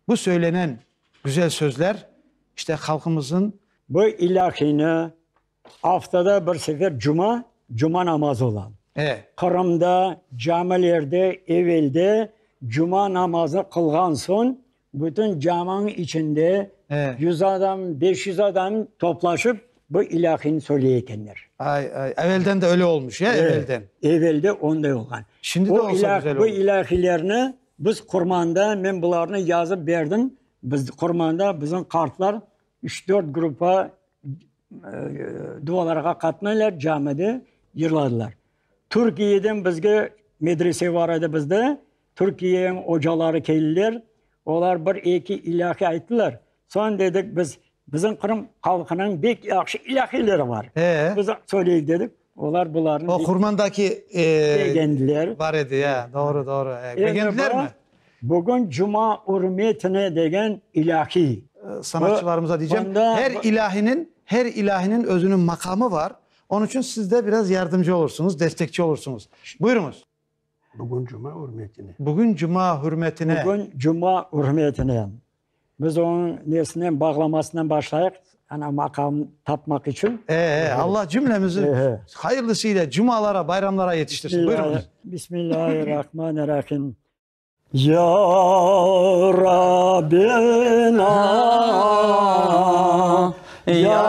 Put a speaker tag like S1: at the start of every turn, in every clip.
S1: Bu söylenen güzel sözler işte halqımızın.
S2: Bu ilâhiyni aftada bir sefer cuma, cuma namazı ola. Qırımda camilerde evelde cuma namazı qılğan soñ bütün caminiñ içinde yuz adam, 500 adam toplaşıp bu ilâhiyni söyley ekenler.
S1: Ay, ay, evelden de öyle olmuş, ya, evelden.
S2: Evelde onday olğan.
S1: Şimdi de olsa güzel olur.
S2: Bu ilâhiylerni biz Qurmanda, men bularnı yazıp berdim, biz Qurmanda bizim qartlar üç-dört gruppa dualarğa qatnaylar, camide yırladılar. Türkiyeden bizge medrese bar edi bizde, Türkiyeniñ ocaları keldiler, olar bir-eki ilâhi ayttılar. Soñ dedik biz, bizim Qırım halqınıñ bek yahşı ilâhiyleri bar. Biz söyleyik dedik, olar bularnı
S1: O Qurmandaki
S2: begendiler.
S1: Bar edi, ya, doğru, doğru. Begendilermi?
S2: Bugün cuma ürmetine degen ilâhiy.
S1: Sanatçılarımıza diycem, her ilâhiniñ, her ilâhiniñ özüniñ maqamı bar, onıñ içün siz de biraz yardımcı olursıñız, destekçi olursıñız. Buyurıñız.
S3: Bugün cuma ürmetine.
S1: Bugün cuma hürmetine.
S2: Bugün cuma ürmetine. Biz onıñ nesinen, bağlamasından başlayıq, ana maqamını tapmaq içün.
S1: E, e, Alla cümlemizi hayırlısı ile cumalara, bayramlara yetiştirsin. Buyurıñız.
S2: Bismillahirrahmanirrahim. Ya Rabbena, Ya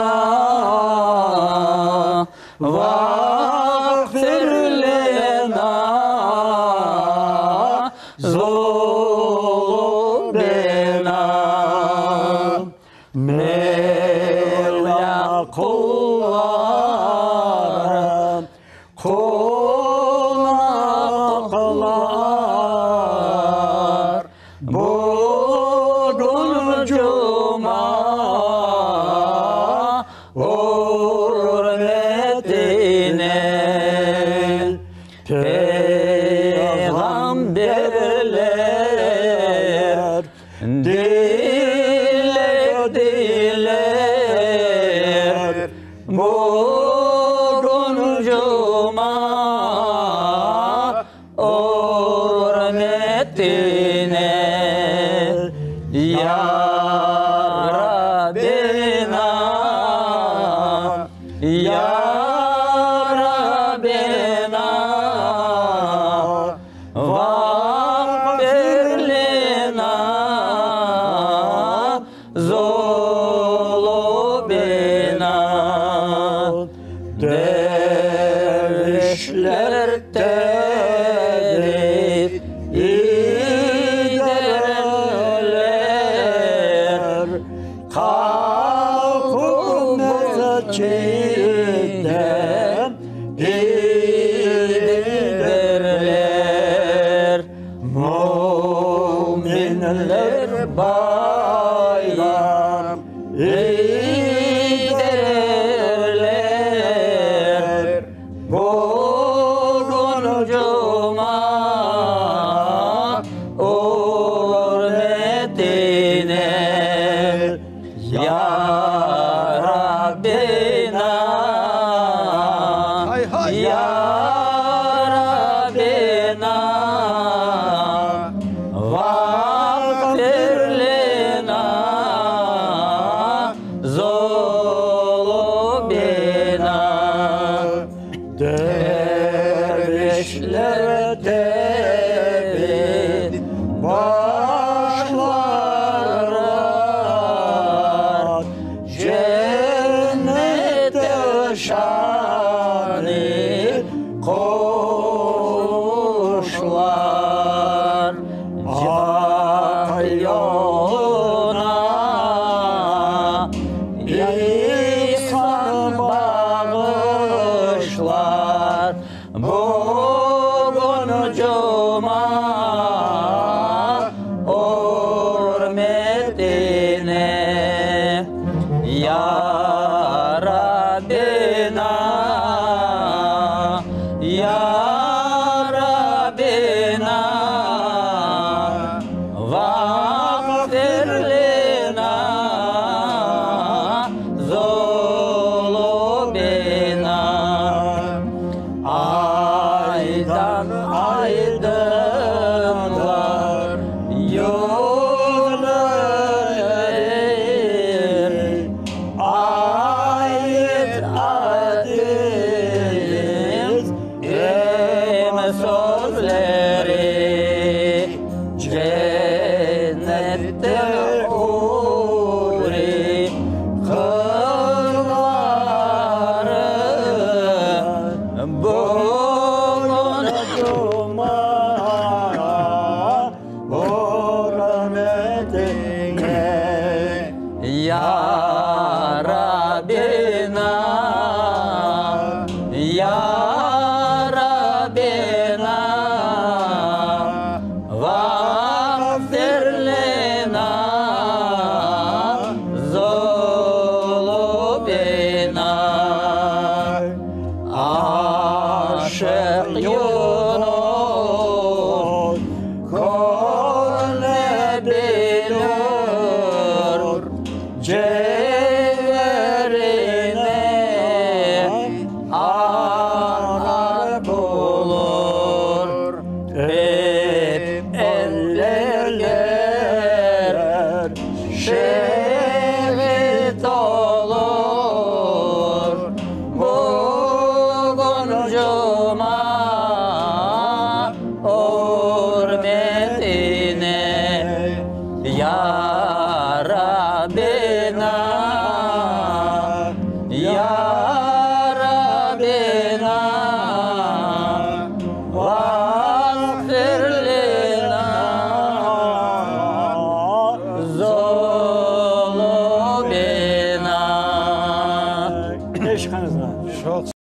S2: Rabbena, Vağfir lena zunubena. Mevla qulları qonaqlar, Bugün cuma ürmetine Peyğamberler dilediler. Bugün cuma ürmetine Ya Rabbena, Ya Rabbena, Vağfir lena zulubena. Dervişler tevhid iderler, Kalkıp mescidden giderler. Müminler bayram iderler. Bugün cuma ürmetine Ya Rabbena, Ya Rabbena, Vağfir lena zulubena. Dervişler tevhid başları, Cennete şani quşlar, Haq yoluna ihsan bağışlar. Bugün cuma.